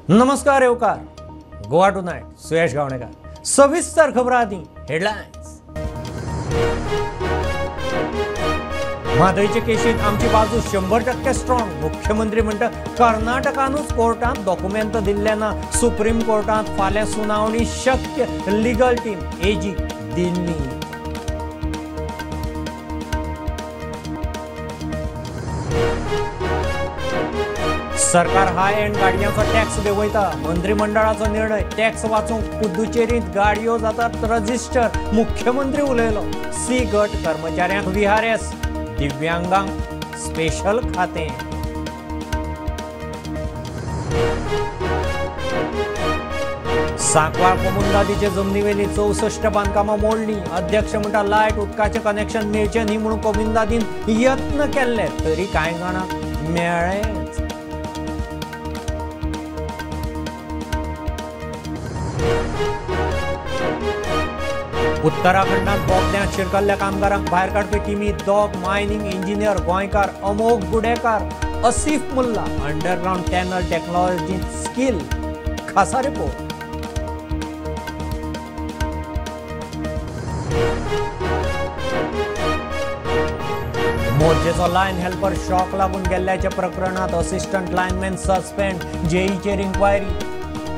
नमस्कार येवकार गोवा टुनायट सुयश गावणेकर। सविस्तर खबर आदी हेडलायन्स। म्हादयचे केशीत आमची बाजू 100% स्ट्रॉंग। मुख्यमंत्री म्हणटा कर्नाटकानूच कोर्टांत डॉक्युमेंट दिल्ले ना। सुप्रीम कोर्टांत फाल्यां सुनावणी शक्य। लिगल टीम एजी दिल्ली। सरकार हाय एंड गाडयांचो टॅक्स देंवयता। मंत्रिमंडळाचो निर्णय। टॅक्स वाचूंक पुदुचेरींत गाडयो जातात रजिस्टर। मुख्यमंत्री उलयलो। सी गट कर्मचाऱ्यांक व्हीआरएस, दिव्यांगांक स्पेशल खातें। सांकवाळ कोमुनिदादीचे जमनीवेली 64 बांदकामां मोडली। अध्यक्ष म्हणटा लायट उदकाचें कनेक्शन मेळचें न्ही म्हणून कोमुनिदादीन यत्न केल्ले तरी कांय जाणांक मेळ्ळेंच। उत्तराखंडात बोगद्यांत शिरकल्ल्या कामगारांक भायर काडपी टिमी दोग मायनिंग इंजिनियर गोंयकार Amogh Gudekar, Asif Mulla. Underground tunnel technology skill. खासा रिपोर्ट। मोर्जेचो लायन हेल्पर शॉक लागून गेल्ल्याच्या प्रकरणात असिस्टंट लायनमॅन सस्पेंड। जेईचेर इन्क्वायरी।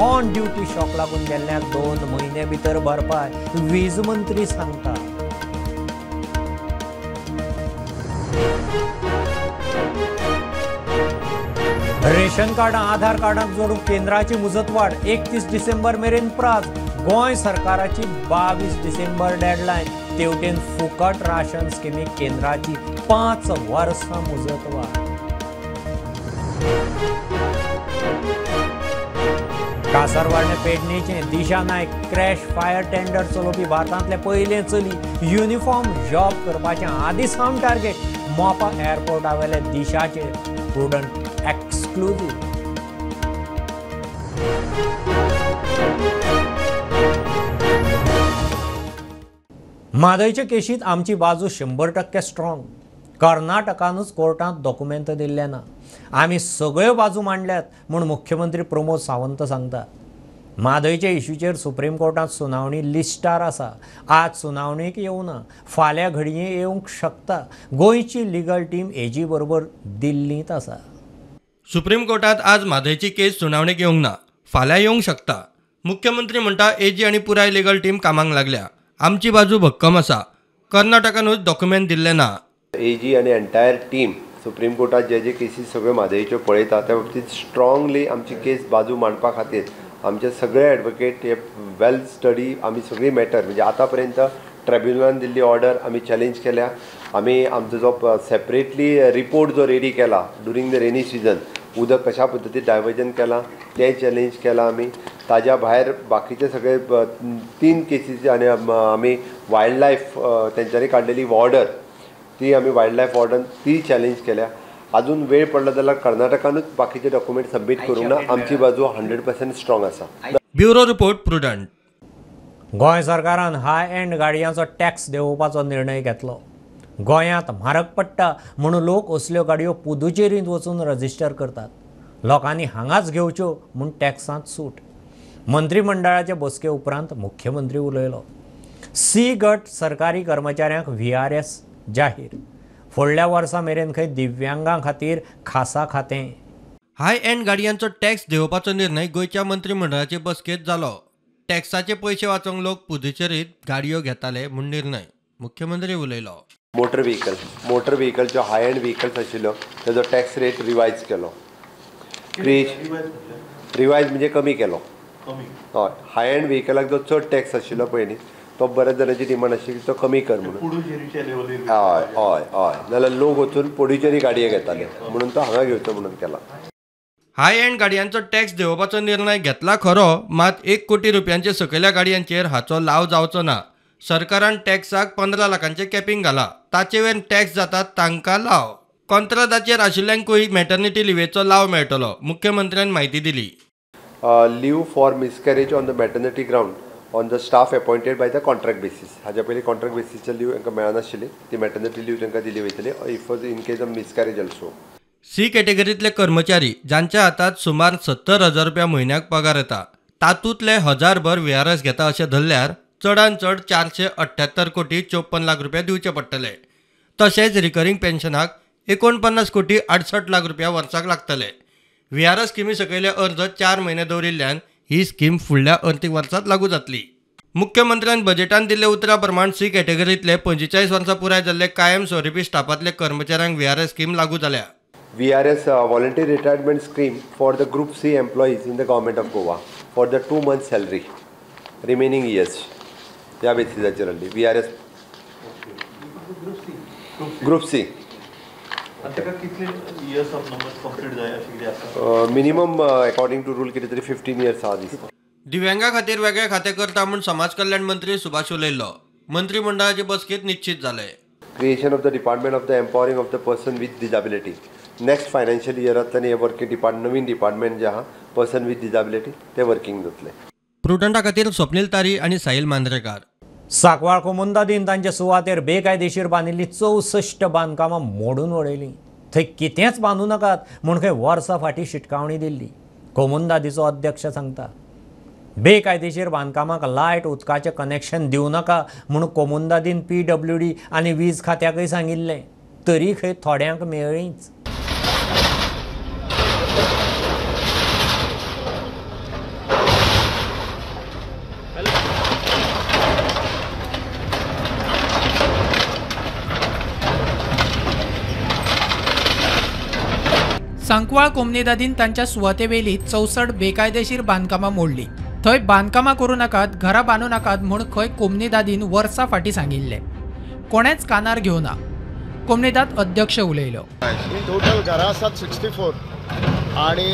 ऑन ड्युटी शॉक लागून गेल्ल्याक 2 म्हयने भितर भरपाय, वीज मंत्री सांगता। रेशन कार्डां आधार कार्डांक जोडूंक केंद्राची मुजतवाड 31 डिसेंबर मेरेन प्राज। गोंय सरकाराची 22 डिसेंबर डेडलायन। तेवटेन फुकट राशन स्किमीक केंद्राची 5 वर्सां मुजतवाड। कासारवाडे पेडणेचे Disha Naik crash fire tender चलोवपी भारतांतले पयले चली। युनिफॉर्म जॉब करपाचें आदी सावन टार्गेट। मोपा एअरपोर्टा वेले दिशाचेर प्रुडंट एक्सक्लुझीव। म्हादयचे केशीत आमची बाजू 100% स्ट्रॉंग। कर्नाटकानूच कोर्टांत डॉक्युमेंट दिल्ले ना। आमी सगळ्यो बाजू मांडल्यात म्हूण मुख्यमंत्री प्रमोद सावंत सांगतात। म्हादयच्या इश्यूचेर सुप्रीम कोर्टांत सुनावणी लिस्टार आसा। आज सुनावणेक येवना, फाल्यां घडये येवंक शकता। गोंयची लिगल टीम एजी बरोबर दिल्लींत आसा। सुप्रीम कोर्टांत आज म्हादयची केस सुनावणेक येवंक ना, फाल्यां येवंक शकता। मुख्यमंत्री म्हणटा एजी आनी पुराय लिगल टीम कामाक लागल्या। आमची बाजू भक्कम आसा। कर्नाटकानूच डॉक्युमेंट दिल्ले ना। एजी आनी एंटायर टीम सुप्रीम कोर्टात जे जे केसीस सगळ्यो म्हादयच्यो पळयता त्या बाबतींत स्ट्रांगली आमची केस बाजू मांडपा खातीर आमचे सगळे एडवोकेट हे वेल स्टडी आमी सगळी मॅटर म्हणजे आतां पर्यंत ट्रायब्युनलान दिल्ली ऑर्डर आमी चॅलेंज केल्या। आमी आमचो जो सेपरेटली रिपोर्ट जो रेडी केला ड्युरींग the rainy season उदक कशा पद्दतीन डायवर्जन केलां तें चॅलेंज केलां आमी। ताज्या भायर बाकीचे सगळे 3 केसीस आनी आमी वायल्ड लायफ तेंच्यांनी काडलेली ऑर्डर ती आमी वायल्ड लायफ ऑर्डर ती चॅलेंज केल्या। अजून वेळ पडला जाल्यार कर्नाटकानूच बाकीचे डॉक्युमेंट सबमीट करूंक ना। आमची बाजू 100% स्ट्रॉंग आसा। Bureau report, Prudent. Goa सरकारान हाय एंड गाडयांचो टॅक्स देंवोवपाचो निर्णय घेतलो। गोंयांत म्हारग पडटा म्हणून लोक असल्यो गाडयो पुदुचेरींत वचून रजिस्टर करतात। लोकांनी हांगाच घेवच्यो म्हूण टॅक्सांत सूट। मंत्रिमंडळाचे बसके उपरांत मुख्यमंत्री उलयलो। सी गट सरकारी कर्मचाऱ्यांक व्हीआरएस जाहीर। फुडल्या वर्सा मेरेन खंय दिव्यांगां खातीर खासा खातें। हाय एंड गाडयांचो टॅक्स देंवोवपाचो निर्णय गोंयच्या मंत्रिमंडळाचे बसकेंत जालो। टॅक्साचे पयशे वाचोवंक लोक पुदुचेरींत गाडयो घेताले म्हूण निर्णय। मुख्यमंत्री उलयलो। मोटर व्हेकल जो हाय एंड व्हेकल्स आशिल्लो तेजो टॅक्स रेट रिवायज केलो। रिवायज म्हणजे कमी केलो। हय, हाय एंड व्हेकलाक जो चड टॅक्स आशिल्लो पयलीं तो बऱ्याच जाणांची डिमांड आशिल्ली तो कमी कर म्हणून। हय हय हय, नाल्यार लोक वचून पुडुचेरी गाडये घेताले म्हणून तो हांगा घेवचो म्हणून केला। हाय एंड गाडयांचो टॅक्स देंवोवपाचो निर्णय घेतला खरो, मात 1 कोटी रुपयांचे सकयल्या गाडयांचेर हाचो लाव जावचो ना। सरकारान टॅक्साक 15 लाखांचें कॅपिंग घाला, ताचे वयर टॅक्स जाता तांकां लाव। कॉंत्रादाचेर आशिल्ल्यांकूय मॅटर्निटी लिवेचो लाव मेळटलो, मुख्यमंत्र्यान म्हायती दिली। Leave for miscarriage on the maternity ground on the staff appointed by the contract basis. हाज्या पयलीं कॉन्ट्रॅक्ट बेसीसचे लीव तांकां मेळनाशिल्ली, ती मॅटर्निटी लीव तांकां दिली वयतली if in case of miscarriage also. C कॅटेगरींतले कर्मचारी जांच्या हातात सुमार 70,000 रुपया म्हयन्याक पगार येता तातूंतले 1000 व्हीआरएस घेता अशें धरल्यार चडान चड 478 कोटी 54 लाख रुपया दिवचे पडटले. तशेंच रिकरींग पेन्शनाक 49 कोटी 68 लाख रुपया वर्साक लागतले. व्हीआरएस स्किमी सकयले अर्ज 4 म्हयने दवरिल्ल्यान ही स्कीम फुडल्या अर्थीक वर्सांत लागू जातली. मुख्यमंत्र्यान बजेटान दिल्ल्या उतरा प्रमाण सी कॅटेगरींतले 45 वर्सां पुराय जाल्ले कायम स्वरुपी स्टाफांतले कर्मचाऱ्यांक व्हीआरएस स्कीम लागू जाल्या. VRS voluntary retirement scheme for the group C employees in the government of Goa for the 2 month salary remaining years ह्या बेसिसाचेर हाडली VRS group C. Minimum according to rule कितें तरी 15 इयर्स आहा दिसता. दिव्यांगा खातीर वेगळे खातें करता म्हूण समाज कल्याण मंत्री सुभाष उलयल्लो. मंत्रीमंडळाचे बसकेंत निश्चित जालें. Creation of the department of the empowering of the person with disability next financial इयरांतल्यान हे वर्किंग डिपार्टमेंट नवीन डिपार्टमेंट जे आहा पर्सन विथ डिजेबिलिटी ते वर्किंग जातले. प्रुडंटा खातीर स्वप्नील तारी आनी साहिल मांद्रेकार. सांकवाळ कोमुंदादीन तांचे सुवातेर बेकायदेशीर बांदिल्ली 64 बांदकामां मोडून उडयलीं. थंय कितेंच बांदू नाकात म्हूण खंय वर्सां फाटीं शिटकावणी दिल्ली. कोमुंदादीचो अध्यक्ष सांगता बेकायदेशीर बांदकामाक लायट उदकाचें कनेक्शन दिवं नाका म्हूण कोमुंदादीन पीडब्ल्यूडी आनी वीज खात्याकय सांगिल्लें, तरी खंय थोड्यांक मेळ्ळींच. सांकवाळ कोमुनिदादीन तांच्या सुवातेवेली 64 बेकायदेशीर बांदकामां मोडली. थंय बांदकामां करूं नाकात, घरां बांदू नाकात म्हूण खंय कोमुनिदादीन वर्सां फाटीं सांगिल्लें. कोणेंच कानार घेवना. कोमुनिदाद अध्यक्ष उलयलो. टोटल घरां आसात 64 आनी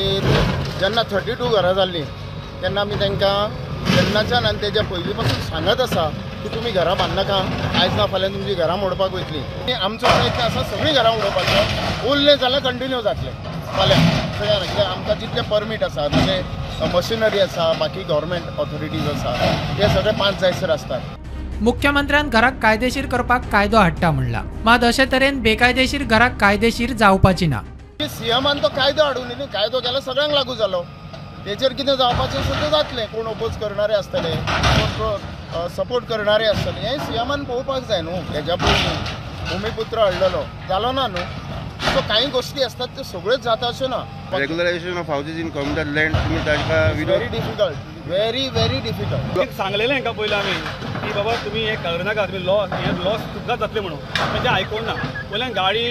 जेन्ना 32 घरां जाल्लीं तेन्ना आमी तांकां तेन्नाच्यान आनी तेज्या पयलीं पासून सांगत आसा की तुमी घरां बांदनाका, आयज ना फाल्यां तुमची घरां मोडपाक वयतलीं. आमचो प्रयत्न आसा सगळीं घरां उडोवपाचो, उरलें जाल्यार कंटिन्यू जातलें फाल्यां सगळ्या. कित्याक आमकां जितले परमीट आसा, म्हणजे मशिनरी आसा, बाकी गव्हर्मेंट ऑथॉरिटीज आसा, ते सगळे 5 जायसर आसतात. मुख्यमंत्र्यान घराक कायदेशीर करपाक कायदो हाडटा म्हणला, मात अशे तरेन बेकायदेशीर घराक कायदेशीर जावपाची ना. सीएमान तो कायदो हाडून न्ही, कायदो केल्यार सगळ्यांक लागू जालो. तेचेर कितें जावपाचें सुद्दां जातलें. कोण ओपोज करणारे आसतले, कोण सपोर्ट करणारे आसतले, हें सीएमान पळोवपाक जाय न्हू. हेज्या पयलीं भुमिपुत्र हाडलेलो जालो ना न्हू. सो कांय गोश्टी आसतात त्यो सगळ्योच जाता अशें ना. Regularisation of houses in communal land तुमी तांकां very difficult, very very difficult. सांगलेलें हांकां पयलीं आमी की बाबा तुमी हें करनाका, तुमी लॉस हें लॉस तुमकां जातलें म्हणून, पण तें आयकोंक ना. वयल्यान गाडी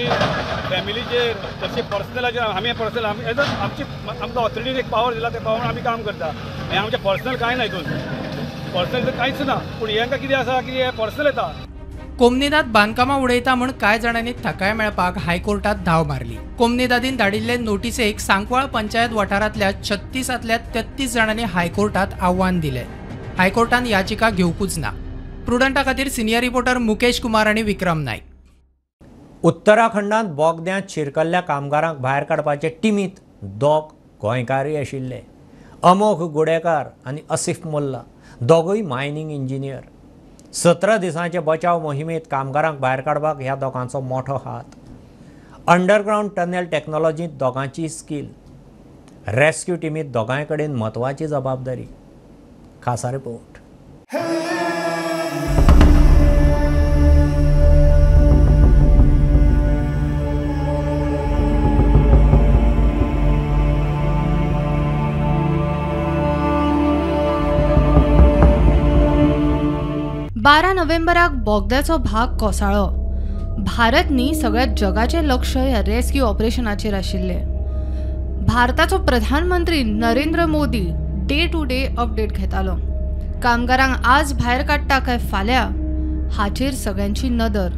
फॅमिलीचेर तशें पर्सनलाचेर आमी पर्सनल आमी एज आमची आमकां ऑथॉरिटीन एक पावर दिला, त्या पावर आमी काम करता. हें आमचें पर्सनल कांय ना, हितून पर्सनल कांयच ना. पूण हेंकां कितें आसा की हें पर्सनल येता. कोमुनिदाद बांदकामां उडयता म्हूण कांय जाणांनी थाकाय मेळपाक हायकोर्टात धांव मारली. कोमुनिदादीन धाडिल्ले नोटिसेक सांकवाळ पंचायत वाठारांतल्या 36 33 जाणांनी हायकोर्टात आव्हान दिलें. हायकोर्टान याचिका घेवकूच ना. प्रुडंटा खातीर सिनियर रिपोर्टर मुकेश कुमार आनी विक्रम नायक. उत्तराखंडांत बोगद्यांत शिरकल्ल्या कामगारांक भायर काडपाचे टिमींत 2 गोंयकारय आशिल्ले. अमोघ गुडेकार आनी असिफ मुल्ला दोगूय मायनींग इंजिनियर. 17 दिसांचे बचाव मोहिमेंत कामगारांक भायर काडपाक ह्या दोगांचो मोठो हात. अंडरग्रावंड टनल टॅक्नॉलॉजींत दोगांची स्कील. रेस्क्यू टिमींत दोगांय कडेन म्हत्वाची जबाबदारी. खासा रिपोर्ट. बारा नोव्हेंबराक बोगद्याचो भाग कोसळ्ळो. भारत न्ही सगळ्या जगाचें लक्ष ह्या रेस्क्यू ऑपरेशनाचेर आशिल्लें. भारताचो प्रधानमंत्री Narendra Modi day to day update घेतालो. कामगारांक आज भायर काडटा काय फाल्यां हाचेर सगळ्यांची नदर.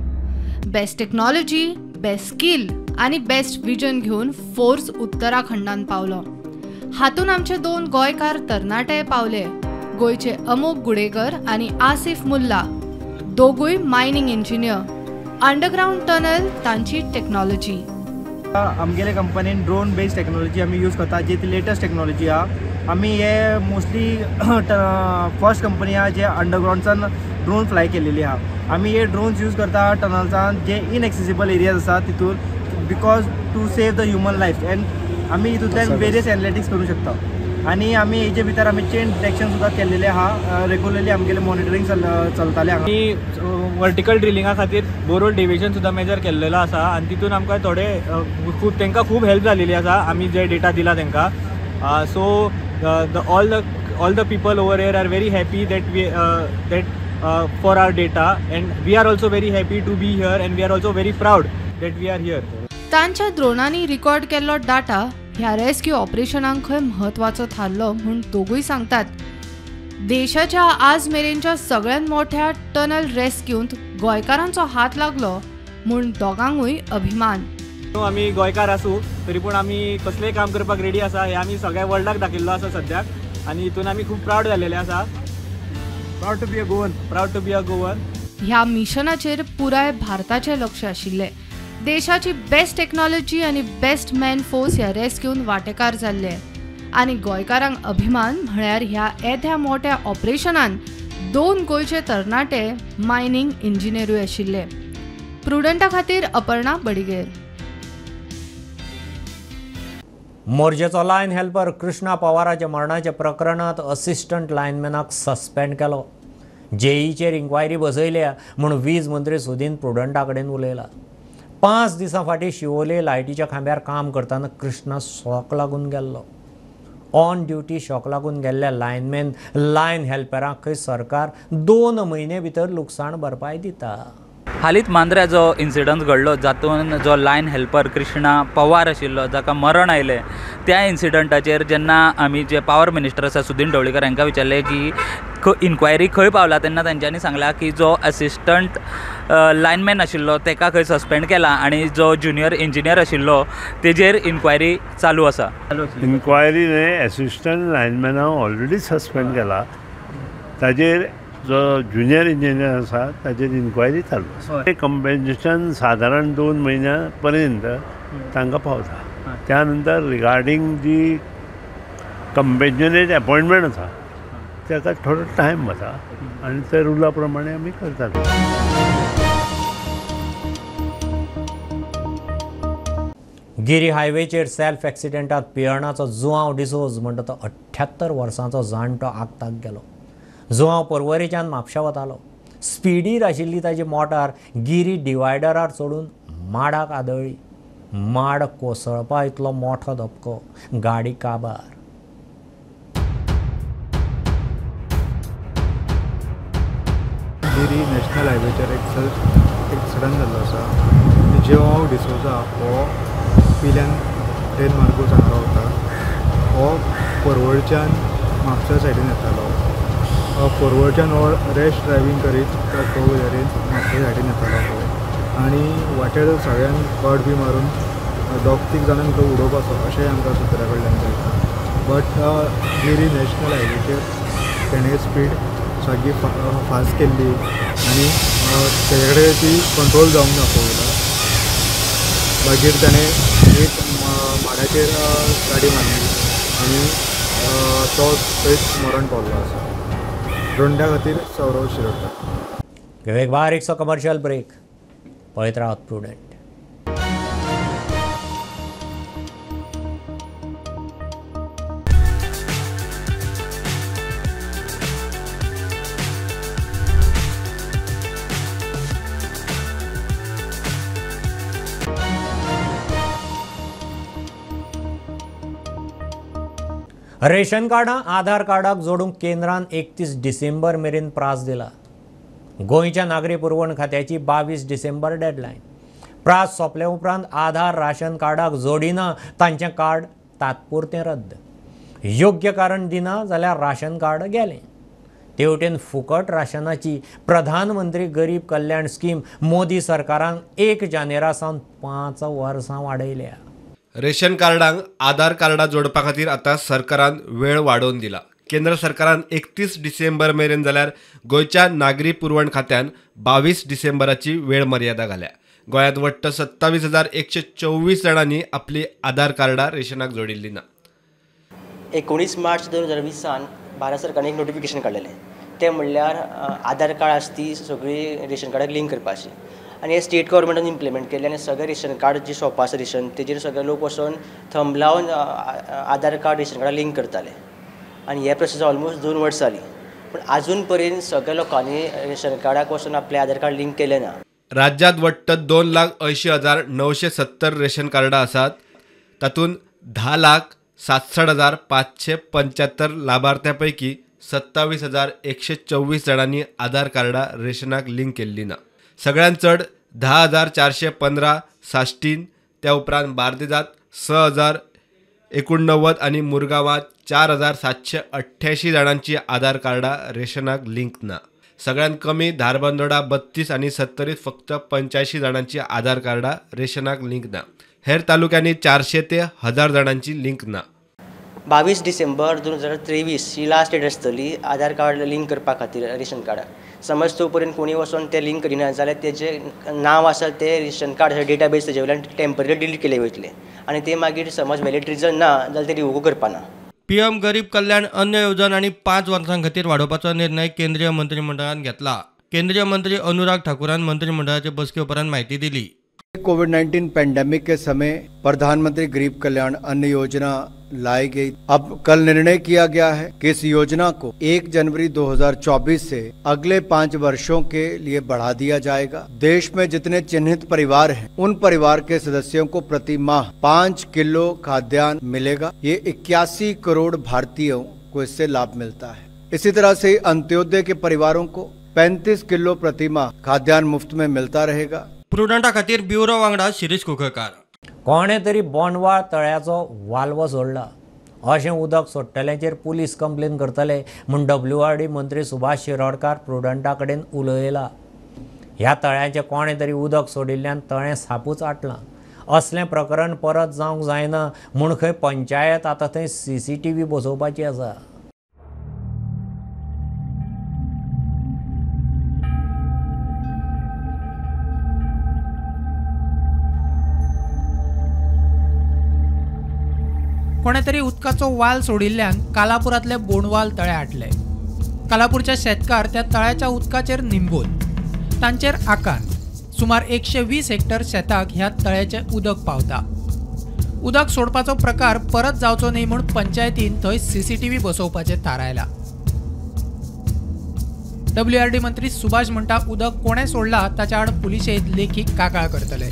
बेस्ट टेक्नॉलॉजी, बेस्ट स्कील आनी बेस्ट विजन घेवन फोर्स उत्तराखंडान पावलो. हातून आमचे 2 गोंयकार तरणाटे पावले. गोंयचे अमोघ गुडेकर आनी आसिफ मुल्ला दोगूय मायनिंग इंजिनियर. अंडरग्रावंड टनल तांची टेक्नॉलॉजी. आमगेले कंपनीन ड्रोन बेस्ड टेक्नॉलॉजी आमी यूज करता, जी ती लेटस्ट टेक्नॉलॉजी आहा. आमी हे मोस्टली फर्स्ट कंपनी आहा जे अंडरग्रावंडसान ड्रोन फ्लाय केलेली आहा. आमी हे ड्रोन्स यूज करता टनल्सान जे इनएक्सेसिबल एरियाज आसा तितूर, Because to save the human life. And आमी हितूंतल्यान वेरियस एनालिटिक्स करूं शकता आनी आमी हेजे भितर आमी चेन डिटेक्शन सुद्दां केल्लेलें आहा. रेगुलरली आमगेलें मॉनिटरींग चलतालें. आनी वर्टिकल ड्रिलिंगा खातीर बोरहोल डेविएशन सुद्दां मेजर केल्लेलो आसा आनी तितून आमकां थोडे खूब तांकां खूब हेल्प जालेली आसा आमी जे डेटा दिला तांकां. So the all the people over here are very happy that we that for our data and we are also very happy to be here and we are also very proud that we are here. तांच्या द्रोणांनी record केल्लो data ह्या rescue ऑपरेशनाक खंय म्हत्वाचो थारलो म्हूण दोगूय सांगतात. देशाच्या आज मेरेनच्या सगळ्यात मोठ्या टनल रेस्क्यूंत गोंयकारांचो हात लागलो म्हूण दोगांकूय अभिमान. आमी गोंयकार आसूं तरी पूण आमी कसलेंय काम करपाक रेडी आसा हें आमी सगळ्या वर्ल्डाक दाखयल्लो आसा सद्याक आनी हितून आमी खूब प्रावड जाल्लेले आसा. Proud to be a Goan. Proud to be a Goan. ह्या मिशनाचेर पुराय भारताचें लक्ष आशिल्लें. देशाची बेस्ट टेक्नॉलॉजी आनी बेस्ट मॅन फोर्स ह्या रेस्क्यून वांटेकार जाल्ले आनी गोंयकारांक अभिमान म्हळ्यार ह्या येद्या मोठ्या ऑपरेशनान 2 गोंयचे तरणाटे मायनींग इंजिनियरूय आशिल्ले. प्रुडंटा खातीर अपर्णा बडिगेर. मोरजेचो लायन हेल्पर कृष्णा पवाराच्या मरणाच्या प्रकरणांत असिस्टंट लायनमॅनाक सस्पेंड केलो. जेईचेर इन्क्वायरी बसयल्या म्हूण वीज मंत्री सुदीन प्रुडंटा कडेन उलयला. 5 दिसां फाटीं शिवोले लायटीच्या खांब्यार काम करतना कृष्णा शॉक लागून गेल्लो. ऑन ड्युटी शॉक लागून गेल्ल्या लायनमॅन लायन हेल्परांक खंय सरकार 2 म्हयने भितर लुकसाण भरपाय दिता. हालींच मांद्र्या जो इन्सिडंट घडलो जातून जो लायन हेल्पर कृष्णा पवार आशिल्लो जाका मरण आयलें त्या इन्सिडंटाचेर जेन्ना आमी जे पावर मिनिस्टर आसा सुदीन ढवळीकर हांकां विचारलें की इन्क्वायरी खंय पावला तेन्ना तांच्यांनी सांगलां की जो असिस्टंट लायनमॅन आशिल्लो ताका खंय सस्पेंड केला आनी जो ज्युनियर इंजिनियर आशिल्लो तेजेर इन्क्वायरी चालू आसा. इन्क्वायरी न्हय, एसिस्टंट लायनमॅनाक ऑलरेडी सस्पेंड केला, ताजेर जो ज्युनियर इंजिनियर आसा ताजेर इन्क्वायरी चालू आसा. कंपेन्सेशन सादारण 2 म्हयन्या पर्यंत तांकां पावता. त्या नंतर रिगार्डींग जी कंपेन्शनेट अपॉयंटमेंट आसा ताका थोडो टायम वता आनी ते रुला प्रमाणे आमी करतात. गिरी हायवेचेर सेल्फ एक्सिडेंटात पियर्णाचो जुआंव डिसोज म्हणटा तो 78 वर्सांचो जाणटो आगताक गेलो. जुआंव पर्वरेच्यान म्हापशा वतालो. स्पिडीर आशिल्ली ताजी मोटार गिरी डिवायडरार चडून माडाक आदळ्ळी. माड कोसळपा इतलो मोठो धपको, गाडी काबार. गिरी नॅशनल हायवेचेर एक एक्सिडंट जाल्लो आसा. जुआंव डिसोजा हो पिल्यान ट्रेन मार्गोस हांगा रावता. हो पर्वरच्यान म्हापसा सायडीन येतालो. पर्वरच्यान हो रॅश ड्रायव्हींग करीत फोर व्हिलरीन म्हापसा सायडीन येतालो पळय आनी वाटेर सगळ्यांक कट बी मारून 2-3 जाणांक तो उडोवपाचो अशें आमकां सुत्रा कडल्यान कळटा. बट गिरी नॅशनल हायवेचेर तेणें स्पीड सारकी फास्ट केल्ली आनी तेजे कडेन ती कंट्रोल जावंक ना फोर व्हिलर. मागीर ताणें एक माडाचेर गाडी मारली आनी तो थंयच मरण पावलो आसा. रोंड्या खातीर सौरव शिरोडकर. एक बारीकसो कमर्शियल ब्रेक. पळयत रावत प्रुडंट. रेशन कार्डां आधार कार्डाक जोडूंक केंद्रान 31 डिसेंबर मेरेन प्रास दिला. गोंयच्या नागरी पुरवण खात्याची 22 डिसेंबर डेडलायन. प्रास सोंपले उपरांत आधार राशन कार्डाक जोडिना तांचें कार्ड तात्पुरतें रद्द. योग्य कारण दिना जाल्यार राशन कार्ड गेलें. तेवटेन फुकट राशनाची प्रधानमंत्री गरीब कल्याण स्कीम मोदी सरकारान 1 जानेरा सावन 5 वर्सां वाडयल्या. रेशन कार्डांक आधार कार्डां जोडपा खातीर आतां सरकारान वेळ वाडोवन दिला. केंद्र सरकारान 31 डिसेंबर मेरेन जाल्यार गोंयच्या नागरी पुरवण खात्यान 22 डिसेंबराची वेळ मर्यादा घाल्या. गोंयांत वट्ट 27,124 जाणांनी आपली आधार कार्डां रेशनाक जोडिल्ली ना. 19 मार्च 2020 भारत सरकारान एक नोटिफिकेशन काडलेलें, तें म्हणल्यार आधार कार्ड आसा ती सगळी रेशन कार्डाक लिंक करपाची. आनी हे स्टेट गव्हर्मेंटान इम्प्लिमेंट केल्लें आनी सगळे रेशन कार्ड जी शॉपां आसा रेशन तेजेर सगळे लोक वचोन थंब लावन आधार कार्ड रेशन कार्डाक लिंक करताले आनी हे प्रोसेस ऑलमोस्ट 2 वर्सां जालीं, पूण आजून पर्यंत सगळ्या लोकांनी रेशन कार्डाक वचून आपलें आधार कार्ड लिंक केलें ना. राज्यात वट्ट 2,80,970 रेशन कार्डां आसात. तातूंत 10,67,575 लाभार्थ्यां पैकी 27,124 जाणांनी आधार कार्डां रेशनाक लिंक केल्ली ना. सगळ्यांत चड 10,415 साश्टीन, त्या उपरांत बार्देजात 6,089 आनी मुरगांवांत 4,788 जाणांची आधार कार्डां रेशनाक लिंक ना. सगळ्यांत कमी धारबांदोडा 32 आनी 70 फक्त 85 जाणांची आधार कार्डां रेशनाक लिंक ना. हेर तालुक्यांनी 400 ते 1000 जाणांची लिंक ना. 22 डिसेंबर 2023 ही लास्ट डेट आसतली आधार कार्ड लिंक करपा खातीर रेशन कार्डाक. समज तो पर्यंत कोणी वचोन तें लिंक करिना जाल्यार तेजें नांव आसा तें रेशन कार्ड डेटाबेस तेजे वयल्यान टेम्पररी डिलीट केलें वयतलें आनी तें मागीर समज व्हॅलिड रिजन ना जाल्यार तें रिवोक करपाना. पीएम गरीब कल्याण अन्न येवजण आनी 5 वर्सां खातीर वाडोवपाचो निर्णय केंद्रीय मंत्रिमंडळान घेतला. केंद्रीय मंत्री अनुराग ठाकूरान मंत्रिमंडळाचे बसके उपरांत म्हायती दिली. कोविड-19 पेंडेमिक के समय प्रधानमंत्री गरीब कल्याण अन्न योजना लाई गई। अब कल निर्णय किया गया है कि इस योजना को 1 जनवरी 2024 से अगले 5 वर्षों के लिए बढ़ा दिया जाएगा। देश में जितने चिन्हित परिवार हैं, उन परिवार के सदस्यों को प्रति माह 5 किलो खाद्यान्न मिलेगा। ये 81 करोड़ भारतीयों को इससे लाभ मिलता है। इसी तरह से अंत्योदय के परिवारों को 35 किलो प्रति माह खाद्यान्न मुफ्त में मिलता रहेगा। प्रुडंटा खातीर ब्युरो वांगडा शिरीष कुंकळकार. कोणें तरी बोंडवाळ तळ्याचो वाल्व सोडला अशें उदक सोडटल्यांचेर पुलीस कंप्लेन करतले म्हूण WRD मंत्री सुभाष शिरोडकार प्रुडंटा कडेन उलयला. ह्या तळ्याचें कोणें तरी उदक सोडिल्ल्यान तळें सापूच आटलां. असलें प्रकरण परत जावंक जायना म्हूण खंय पंचायत आतां थंय CCTV बसोवपाची आसा. कोणे तरी उदकाचो वाल सोडिल्ल्यान कालापुरांतले बोंडवाल तळे आटले. कालापूरचे शेतकार त्या तळ्याच्या उदकाचेर निंबून तांचेर आकांत. सुमार 120 हेक्टर शेताक ह्या तळ्याचें उदक पावता. उदक सोडपाचो प्रकार परत जावचो न्हय म्हूण पंचायतीन थंय CCTV बसोवपाचें थारायलां. WRD मंत्री सुभाष म्हणटा उदक कोणें सोडलां ताच्या आड पुलिशेंत लेखी कागाळ करतले.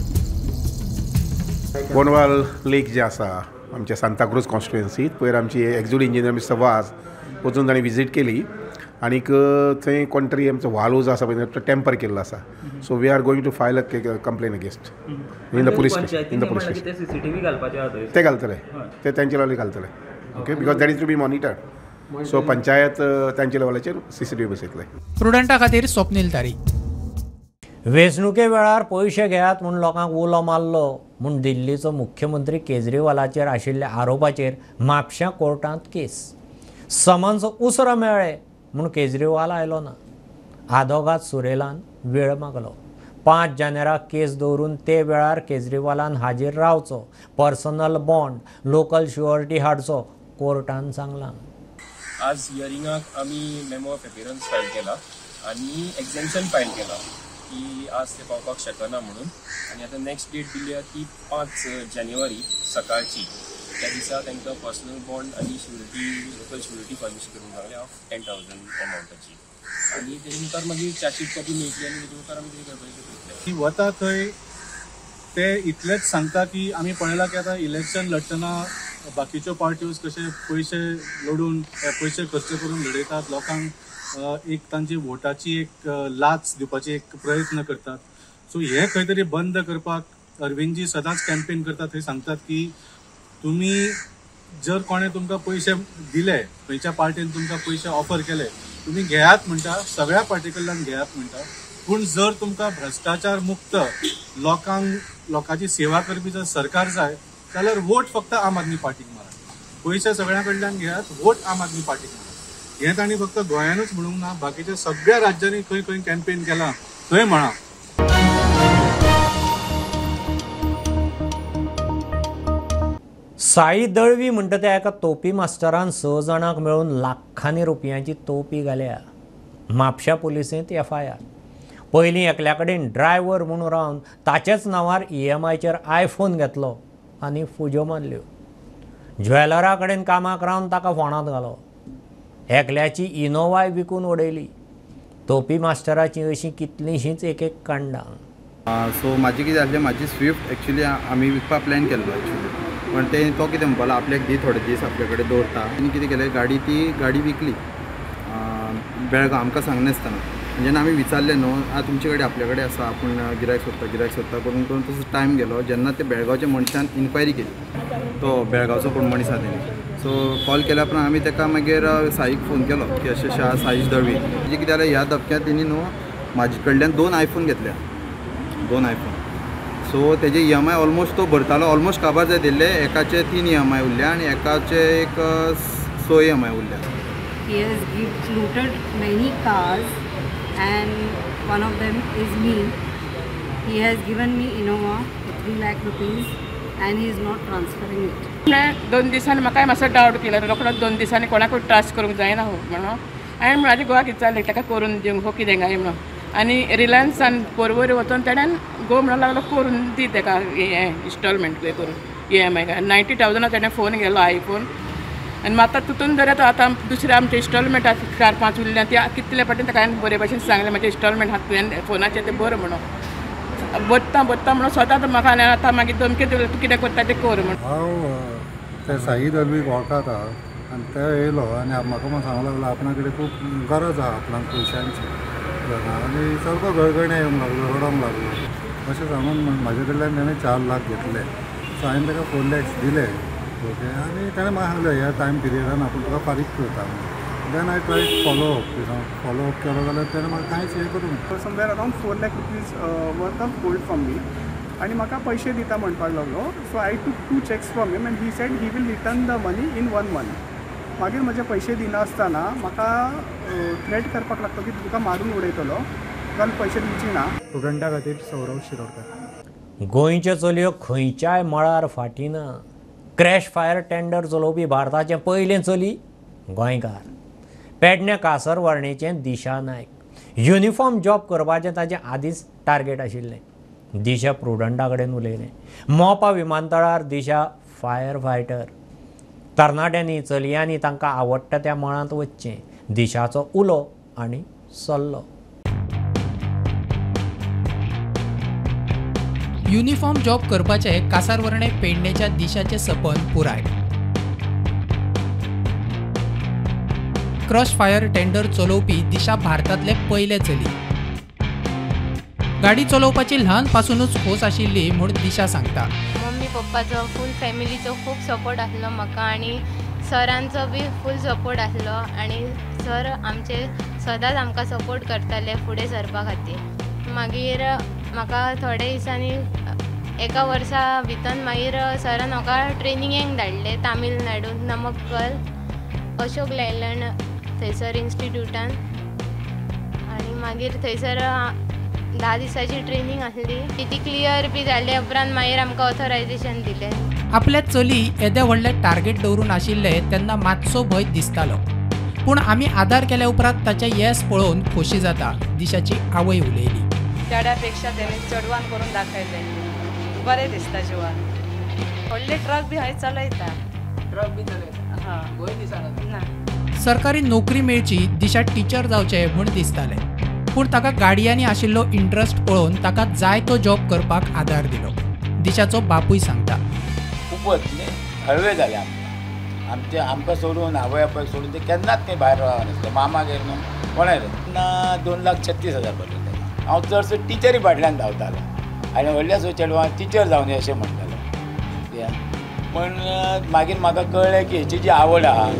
बोंडवाल लेक जे आसा आमच्या सांताक्रूज कॉन्स्टिट्युएन्सीत पयर आमची एक्झिक्युटिव्ह इंजिनियर मिस्टर वाज वचून ताणें विजीट केली आनीक थंय कोण तरी आमचो वालो जो आसा पळय तो टेम्पर केल्लो आसा. So we are going to file a complain against in the police station. In the police station ते घालतले, ते तेंच्या लेवलार घालतले. Okay, because that is to be monitored. So panchayat तांच्या लेवलाचेर CCTV बसयतले. प्रुडंटा खातीर स्वप्नील तारी. वेंचणुके वेळार पयशे घेयात म्हूण लोकांक उलो मारलो म्हूण दिल्लीचो मुख्यमंत्री केजरीवालाचेर आशिल्ल्या आरोपाचेर म्हापश्यां कोर्टांत केस. समन्स उसरां मेळ्ळे म्हूण केजरीवाल आयलो ना. आदोगाद सुरेलान वेळ मागलो. 5 जानेराक केस दवरून ते वेळार केजरीवालान हाजीर रावचो, पर्सनल बॉन्ड, लोकल शुअरिटी हाडचो कोर्टान सांगलां. आज हियरिंगाक आमी मेमो ऑफ अपियरन्स फायल केला आनी एक्झेम्पशन फायल केला की आज ते पावपाक शकना म्हणून. आनी आतां नेक्स्ट डेट दिली आहा ती 5 जानेवारी सकाळची. त्या दिसा तांकां पर्सनल बॉन्ड आनी शुरिटी, लोकल शुरिटी फर्निश करूंक लागले ऑफ 10,000 अमावंटाची. आनी तेजे मुखार मागीर चार्जशीट कॉपी मेळटली आनी तेजे मुखार आमी कितें करपाचें करतले. वता थंय ते इतलेंच सांगता की आमी पळयलां की आतां इलेक्शन लढटना बाकीच्यो पार्ट्यो कशे पयशे लडून पयशे खर्च करून लडयतात, लोकांक एक तांची वोटाची एक लाच दिवपाची एक प्रयत्न करतात. सो हे खंय तरी बंद करपाक अरविंदजी सदांच कॅम्पेन करतात. थंय सांगतात की तुमी जर कोणें तुमकां पयशे दिले, खंयच्या पार्टीन तुमकां पयशे ऑफर केले, तुमी घेयात म्हणटा, सगळ्या पार्टी कडल्यान घेयात म्हणटा, पूण जर तुमकां भ्रश्टाचार मुक्त लोकांक लोकांची सेवा करपी जर सरकार जाय जाल्यार वोट फक्त आम आदमी पार्टीक मारात. पयशे सगळ्यां कडल्यान घेयात, वोट आम आदमी पार्टीक मारात. हें तांणी फक्त गोंयानूच म्हणूंक ना, बाकीच्या सगळ्या राज्यांनी खंय खंय कॅम्पेन केलां थंय म्हळां. साई दळवी म्हणटा त्या एका तोपी मास्टरान 6 जाणांक मेळून लाखांनी रुपयांची तोपी घाल्या. म्हापश्या पुलिसेंत FIR. पयलीं एकल्या कडेन ड्रायव्हर म्हणून रावन ताचेच नांवार EMIचेर आयफोन घेतलो आनी फुज्यो मारल्यो. ज्वेलरा कडेन कामाक रावन ताका फोणांत घालो. एकल्याची इनोवाय विकून उडयली. तोपी मास्टराची अशीं कितलींशींच एक एक कांडां. सो म्हाजी कितें जालें, म्हाजी स्विफ्ट एक्चुली आमी विकपा प्लॅन केल्लो एक्चुली, पण ते तो कितें म्हणपालो आपल्याक दी थोडे दीस आपले कडेन दवरता. आनी कितें केलें, गाडी ती गाडी विकली बेळगांव आमकां सांगनासतना. जेन्ना आमी विचारलें न्हू आं तुमचे कडेन आपल्या कडेन आसा, आपूण गिरायक सोदता गिरायक सोदता करून करून तसो टायम गेलो. जेन्ना ते बेळगांवच्या मनशान इन्क्वायरी केली, तो बेळगांवचो कोण मनीस आसा तेणी, सो कॉल केल्या उपरांत आमी ताका मागीर साईक फोन केलो की अशें अशें आसा साईश दळवी. म्हणजे कितें जालें, ह्या धपक्यांत तेणी न्हू म्हाजे कडल्यान 2 आयफोन घेतल्या, 2 आयफोन. सो तेजे EMI almost तो भरतालो, ऑलमोस्ट काबार जायत येयल्ले. एकाचे 3 EMI उरल्या आनी एकाचे एक 6 EMI उरल्या. He has looted many cars and one of them is me. He has given me Innova for 3 lakh rupees and he is not transferring it. 2 दिसांनी म्हाका मातसो डावट केलो, रोखडोच 2 दिसांनी कोणाकूय ट्रस्ट करूंक जायना हो म्हणून हांवें म्हाज्या घोवाक विचारलें ताका करून दिवंक हो कितें काय म्हणून. आनी रिलायन्सान पोरवरी वचून तेणेन घोव म्हणूंक लागलो करून दी ताका हें इन्स्टॉलमेंट करून EMI. 90,000 तेणें फोन गेलो आयफोन. आनी आतां तितून जर आतां दुसरे आमचे इन्स्टॉलमेंट 4-5 उरल्या ती कितले फावटी ताका हांवें बरे भाशेन सांगलें म्हाजें इन्स्टॉलमेंट आहा तुवें फोनाचेर तें बरें म्हणून बत्ता बत्ता म्हणून स्वताच म्हाका आनी आतां मागीर धमकी दिली तूं कितें करता तें कर म्हणून. हांव ते साई दलवीक वळखता आनी ते येयलो आनी म्हाका म्हण सांगूंक लागलो आपणा कडेन खूब गरज आहा आपणाक पयशांची आनी सारको गळगणे येवंक लागलो, रडोंक लागलो. अशें सांगून म्हाजे कडल्यान ताणें 4 लाख घेतले. सो हांवें ताका 4 lakhs दिले. ओके, आनी ताणें म्हाका सांगलें ह्या टायम पिरियडान आपूण तुका फारीक करता. Then I try follow up, you know follow up केलो जाल्यार ताणें म्हाका कांयच हें करूंक. Somewhere around 4 lakh rupees worth of gold from me आनी म्हाका पयशे दिता म्हणपाक लागलो. So I took 2 cheques from him and he said he will return the money in 1 month. मागीर म्हजे पयशे दिनासतना म्हाका थ्रेट करपाक लागलो की तुका मारून उडयतलो, तुका पयशे दिवची ना. स्टुडंटा खातीर सौरव शिरोडकर. गोंयच्यो चलयो खंयच्याय मळार फाटीं ना. क्रॅश फायर टेंडर चलोवपी भारताचें पयलें चली गोंयकार. पेडणे कासरवर्णेचें दिशा नायक. युनिफॉर्म जॉब करपाचें ताचें आदींच टार्गेट आशिल्लें. दिशा प्रुडंटा कडेन उलयलें. मोपा विमानतळार दिशा फायर फायटर. तरणाट्यांनी चलयांनी तांकां आवडटा त्या मळांत वचचें. दिशाचो उलो आनी सल्लो. युनिफॉर्म जॉब करपाचें कासारवर्णे पेडणेच्या दिशाचें सपन पुराय. क्रश फायर टेंडर चलोवपी दिशा भारतांतले पयले चली. गाडी चलोवपाची ल्हानपासूनच खोस आशिल्ली म्हूण दिशा सांगता. मम्मी पप्पाचो फूल फॅमिलीचो खूब सपोर्ट आसलो म्हाका आनी सरांचो बी फूल सपोर्ट आसलो आनी सर आमचे सदांच आमकां सपोर्ट करताले फुडें सरपा खातीर. मागीर म्हाका थोडे दिसांनी एका वर्सा भितर मागीर सरान म्हाका ट्रेनिंगेक धाडलें तामिळनाडून नमक्कल अशोक लेलँड थंयसर इन्स्टिट्यूटान. आनी मागीर थंयसर 10 दिसांची ट्रेनिंग आसली, ती क्लियर बी जाले उपरांत मागीर आमकां ऑथोरायजेशन दिलें. आपल्या चली येदे व्हडले टार्गेट दवरून आशिल्ले तेन्ना मातसो भंय दिसतालो, पूण आमी आदार केल्या उपरांत ताचें येस पळोवन खोशी जाता, दिशाची आवय उलयली. चेड्यापेक्षा तेणी चेडवान करून दाखयलें, बरें दिसता जिवान. व्हडले ट्रक बी हय चलयता, ट्रक बी चलयता, हां भंय दिसना ना. सरकारी नोकरी मेळची, दिशा टिचर जावचें म्हूण दिसतालें, पूण ताका गाडयांनी आशिल्लो इंट्रस्ट पळोवन ताका जाय तो जॉब करपाक आदार दिलो. दिशाचो बापूय सांगता, खूपच हळवे जाले आमकां, आमचे आमकां सोडून आवय बापायक सोडून ते केन्नाच ते भायर रावनासले. मामागेर न्हू कोणाय तेन्ना 2,36,000 भरले. हांव चडसो टिचरी फाटल्यान धांवतालो आनी व्हडल्या सो चेडवान टिचर जावन अशें म्हणटालो. पूण मागीर म्हाका कळ्ळें की हेची जी आवड आहा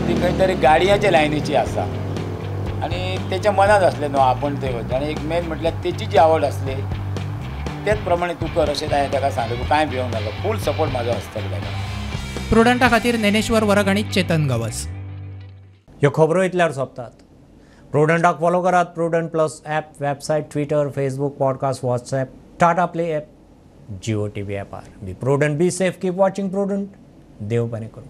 ती खंय तरी गाडयांच्या लायनीची आसा आनी तेच्या मनांत आसलें न्हू आपूण थंय वता. आनी एक मेन म्हटल्यार तेची जी आवड आसली तेच प्रमाणे तूं कर अशें हांवें ताका सांगलें. तूं कांय भिवंक नाका, फूल सपोर्ट म्हाजो आसतलो ताका. प्रुडंटा खातीर ज्ञानेश्वर वरग आनी चेतन गवस. ह्यो खबरो इतल्यार सोंपतात. प्रुडंटाक फॉलो करात Prudent plus app, website, Twitter, Facebook, podcast, WhatsApp, Tata Play app, Jio TV ॲपार. Be prudent, be safe, keep watching Prudent. देव बरें करूं.